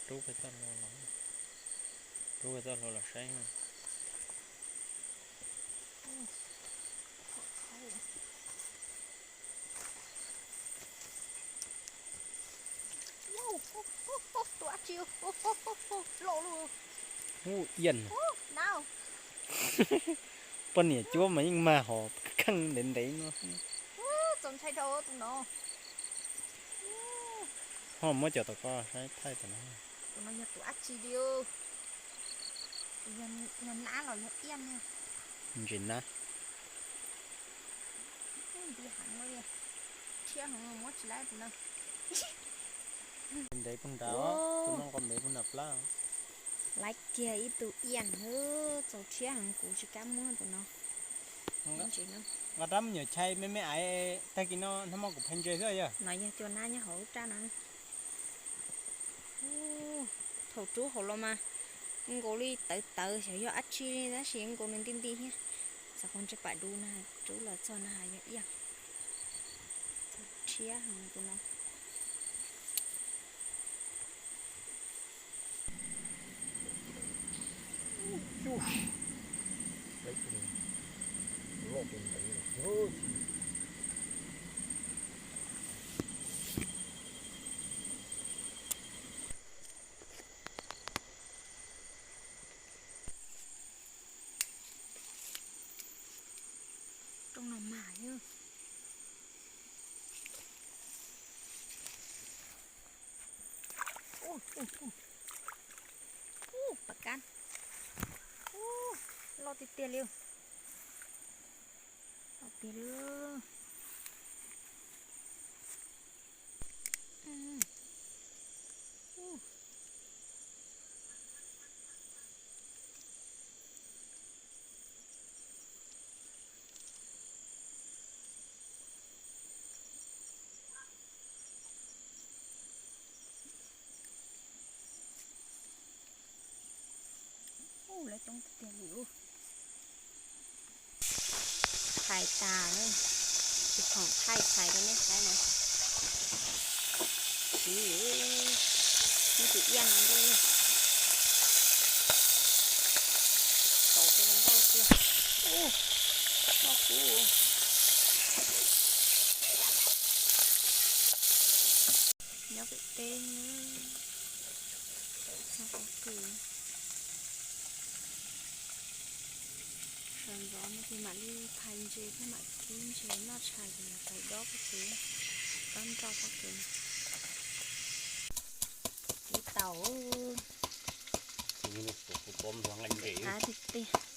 Rub pem toj hlua los, rub pem toj hlua los saib. Tus dab tsi loj luaj. Ub, ian. Poj niam cuab mas yeej mag hov kheej ntev ntev no. Txaus ntshai dhau tus no. Ho muab cov tom ko saib thaij tom no. Tus no yog tus dab tsi li? Yog nab los yog ian ne? Ntsis nab. Nti heev li, rhiab heev muab tsis laib tus no. Ntev puag nrad, tus no nqos ntev puag nram plab. Laib kiag ib tug ian, txaus rhiab heev kuv tsis kam muab tus no. Nqa rab me nyuam chais me me aiv tag kis no hnab mo kuv phais ntses xwb yog. No yog cua nab nyob hauv lub raj no. Thaum rub hauv los mas nkaus li tawv tawv xyov yog dab tsi li tab sis nkaus nws nti nti thiab. Xav qhov ntsej pam dub na, rub los txog na yog ian. Txaus rhiab heev tus no. Rooj no mas yog. Ub, ub, ub. Ub, pam kab. Ub, loj tiag tiag li. Loj tiag li. Ub, lawv coob tiag tiag li. Txhais tas, tus khoom thaij txhais rau nej saib no. Siv, ib tus ian no ntuj, tau tej nkauj tiag. Ub, loj kub. Nyob pem teb, txog pob kws. Sawv ntxov no ces mam li phais ntses thiab mam kib ntses noj tshais ces yog pais dob pob kws, dob nroj pob kws. Kib tau. Qab tiag tiag.